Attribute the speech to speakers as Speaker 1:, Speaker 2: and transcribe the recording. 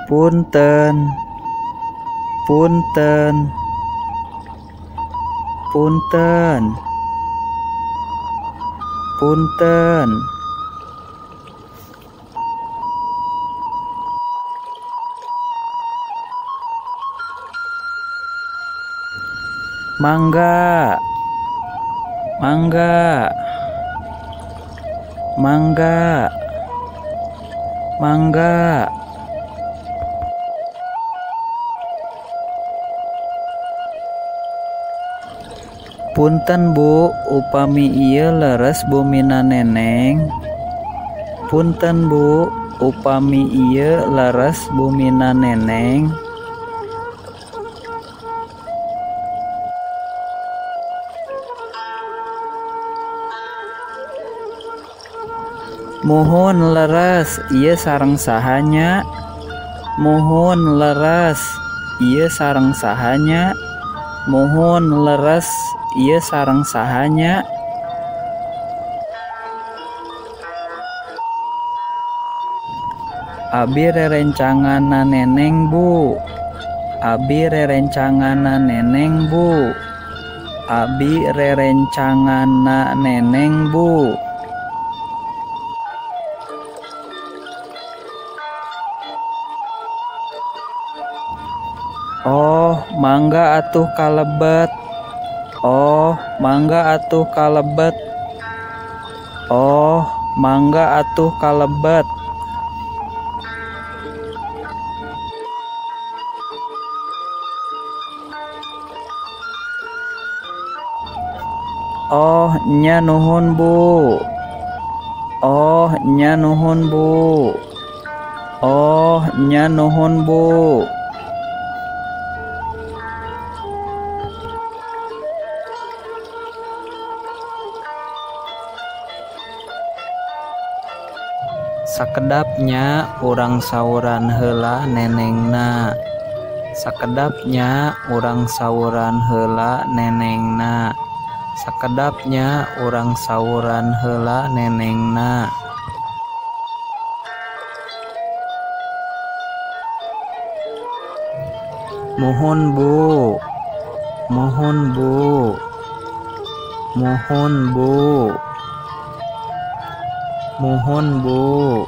Speaker 1: Punten, punten, punten, punten. Mangga, mangga, mangga, mangga. Punten Bu, upami ieu leres bumina Neneng. Punten Bu, upami ieu leres bumina Neneng. Muhun leres, ieu sareng saha nya? Muhun leres, ieu sareng saha nya? Muhun leres, ieu sareng saha nya? Abi rerencanganna Neneng Bu. Abi rerencanganna Neneng Bu. Abi rerencanganna Neneng Bu. Oh, mangga atuh kalebet. Oh, mangga atuh kalebet. Oh, mangga atuh kalebet. Oh, nya nuhun Bu. Oh, nya nuhun Bu. Oh, nya nuhun Bu. Sakedap nya urang sauran heula Nenengna. Sakedap nya urang sauran heula Nenengna. Sakedap nya urang sauran heula Nenengna. Muhun Bu, muhun Bu, muhun Bu, muhun Bu.